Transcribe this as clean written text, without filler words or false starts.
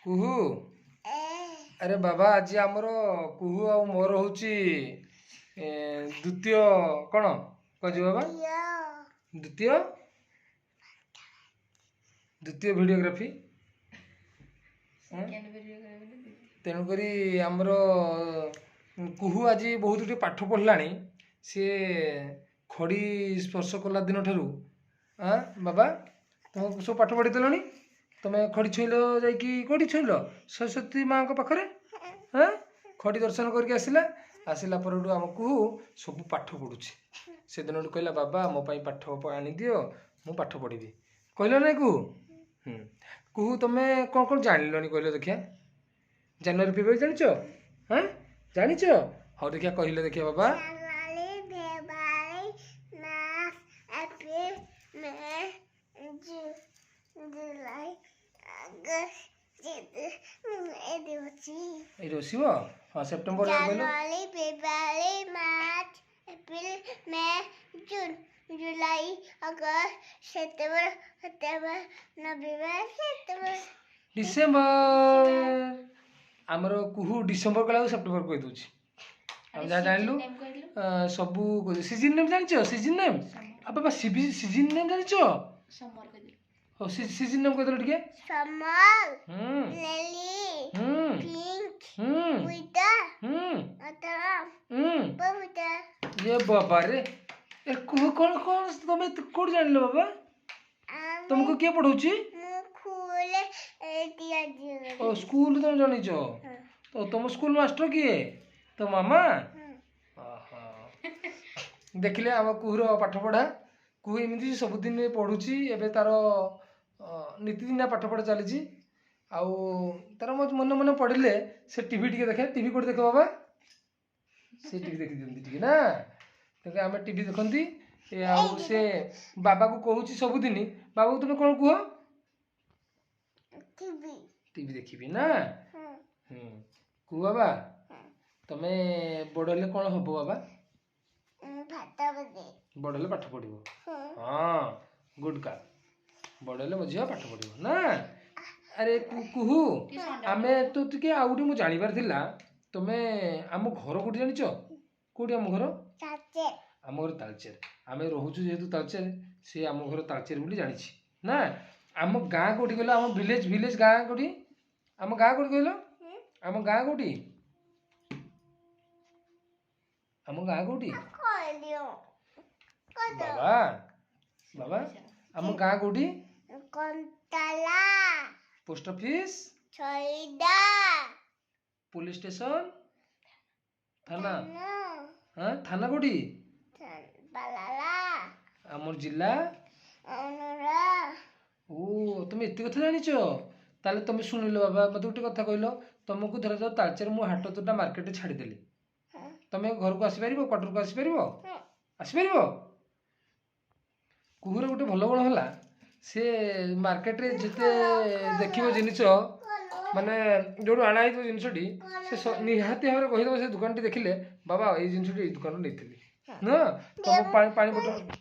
କୁହୁ, ଆରେ ବାବା, ଆଜି ଆମର କୁହୁ ଆଉ ମୋର ହେଉଛି ଦ୍ୱିତୀୟ କ'ଣ କୁହାଯିବ ବାବା? ଦ୍ୱିତୀୟ ଦ୍ୱିତୀୟ ଭିଡ଼ିଓଗ୍ରାଫି। ତେଣୁକରି ଆମର କୁହୁ ଆଜି ବହୁତ ଟିକେ ପାଠ ପଢ଼ିଲାଣି। ସିଏ ଖଡ଼ି ସ୍ପର୍ଶ କଲା ଦିନଠାରୁ। ଆଁ ବାବା, ତୁମକୁ ସବୁ ପାଠ ପଢ଼ିଦେଲଣି। ତୁମେ ଖଡ଼ି ଛୁଇଁଲ ଯାଇକି, କେଉଁଠି ଛୁଇଁଲ? ସରସ୍ୱତୀ ମାଆଙ୍କ ପାଖରେ। ହଁ, ଖଡ଼ି ଦର୍ଶନ କରିକି ଆସିଲା। ଆସିଲା ପରଠୁ ଆମ କୁହୁ ସବୁ ପାଠ ପଢ଼ୁଛି। ସେଦିନଠୁ କହିଲା, ବାବା, ମୋ ପାଇଁ ପାଠ ଆଣିଦିଅ, ମୁଁ ପାଠ ପଢ଼ିବି। କହିଲ ନାଇଁ କୁହୁ? ହୁଁ। କୁହୁ, ତମେ କ'ଣ କ'ଣ ଜାଣିଲଣି କହିଲ ଦେଖିଆ। ଜାନୁଆରୀ ଫେବୃଆରୀ ଜାଣିଛ? ହଁ, ଜାଣିଛ? ହଉ ଦେଖିଆ, କହିଲେ ଦେଖିଆ ବାବା। January, February, March, April, May, June, July, August, ଏଇଠି ଅଛି। ଏଇଠି ବସିବ। ହଁ, ସେପ୍ଟେମ୍ବର କହିଲ। January, February, March, April, May, June, July, August, September, October, November, September. December. ଆମର କୁହୁ ଡିସେମ୍ବର କହିଲା ବେଳକୁ ସେପ୍ଟେମ୍ବର କହିଦେଉଛି। ଆମେ ଯାହା ଜାଣିଲୁ ସବୁ। ସିଜିନ୍ ନେମ୍ ଜାଣିଛ? ସିଜିନ୍ ନେମ୍ ଆଉ ବାବା, ସିଜିନ୍ ନେମ୍ ଜାଣିଛ? ହଉ, ସିଜିନ୍ ନେମ୍ କହିଦେଲ ଟିକେ। Summer, ହୁଁ। Lily, pink, winter, autumn, winter. ଇଏ ବାବାରେ, ଏ କୁହ, କ'ଣ କ'ଣ ତମେ କୋଉଠି ଜାଣିଲ ବାବା? ତମକୁ କିଏ ପଢଉଛି? ମୁଁ ଖୁଲେ ଦିଆଯିବ। ଓ, ସ୍କୁଲ ତମେ ଜଣେଇଛ? ତ ତମ ସ୍କୁଲ ମାଷ୍ଟର କିଏ? ତୋ ମାମା? ଓହୋ। ଦେଖିଲେ ଆମ କୁହୁର ପାଠପଢ଼ା। କୁହୁ ଏମିତି ସବୁଦିନ ପଢ଼ୁଛି। ଏବେ ତାର ନିତିଦିନିଆ ପାଠପଢ଼ା ଚାଲିଛି। ଆଉ ତାର ମନେ ମନେ ପଢ଼ିଲେ ସେ ଟିଭି ଟିକେ ଦେଖେ। ଟିଭି କୋଉଠି ଦେଖେ ବାବା? ସେ ଟିଭି ଦେଖି ଦିଅନ୍ତି ଟିକେ ନା। ତେଣୁ ଆମେ ଟିଭି ଦେଖନ୍ତି। ଏ ଆଉ ସେ ବାବାକୁ କହୁଛି ସବୁଦିନ। ବାବାକୁ ତୁମେ କ'ଣ କୁହ? ଟିଭି। ଟିଭି ଦେଖିବି ନା। ହୁଁ। କୁହ ବାବା, ତମେ ବଡ଼ ହେଲେ କ'ଣ ହବ ବାବା? ଭାତ ବୋଧେ। ବଡ଼ ହେଲେ ପାଠ ପଢ଼ିବ। ହଁ, ଗୁଡ୍ ଗାର୍ଲ। ବଡ଼ ହେଲେ ମୋ ଝିଅ ପାଠ ପଢ଼ିବ ନା। ଆରେ କୁହୁ, ଆମେ ତ ଟିକେ ଆଉ ଗୋଟେ ମୁଁ ଜାଣିବାର ଥିଲା। ତମେ ଆମ ଘର କୋଉଠି ଜାଣିଛ? କୋଉଠି ଆମ ଘର? ଚାଚେ। ଆମ ଘର ତାଳଚେର। ଆମେ ରହୁଛୁ ଯେହେତୁ ତାଳଚେର, ସେ ଆମ ଘର ତାଳଚେର ବୋଲି ଜାଣିଛି ନା। ଆମ ଗାଁ କୋଉଠି କହିଲ? ଆମ ଭିଲେଜ, ଭିଲେଜ ଗାଁ କୋଉଠି? ଆମ ଗାଁ କୋଉଠି କହିଲ? ଆମ ଗାଁ କୋଉଠି? ଆମ ଗାଁ କୋଉଠି? କହିଦିଅ, କହିଦିଅ। ବାବା, ବାବା, ଆମ ଗାଁ କୋଉଠି? କଣ୍ଟାଲା। Post office? Chhaida. Police station, ଥାନା? ହଁ, ଥାନା କୋଉଠି? ବାଲାଲା। ଆମର ଜିଲ୍ଲା? ଅନୁରା। ଓ, ତମେ ଏତେ କଥା ଜାଣିଛ ତାହେଲେ। ତମେ ଶୁଣିଲ ବାବା, ମତେ ଗୋଟେ କଥା କହିଲ। ତମକୁ ଧରାଯାଉ ତାଳଚେର ମୁଁ ହାଟ ତୋଟା ମାର୍କେଟରେ ଛାଡ଼ିଦେଲି, ତମେ ଘରକୁ ଆସିପାରିବ? କ୍ୱାର୍ଟରକୁ ଆସିପାରିବ? ଆସିପାରିବ? କୁହୁର ଗୋଟେ ଭଲ ଗୁଣ ହେଲା, ସେ ମାର୍କେଟରେ ଯେତେ ଦେଖିବ ଜିନିଷ, ମାନେ ଯୋଉଠୁ ଆଣା ହେଇଥିବ ଜିନିଷଟି, ସେ ନିହାତି ଭାବରେ କହିଦେବ। ସେ ଦୋକାନଟି ଦେଖିଲେ, ବାବା, ଏଇ ଜିନିଷଟି ଏଇ ଦୋକାନରୁ ନେଇଥିଲି। ନୁହଁ ତମ ପାଣି ପାଣି ବୋଟଲ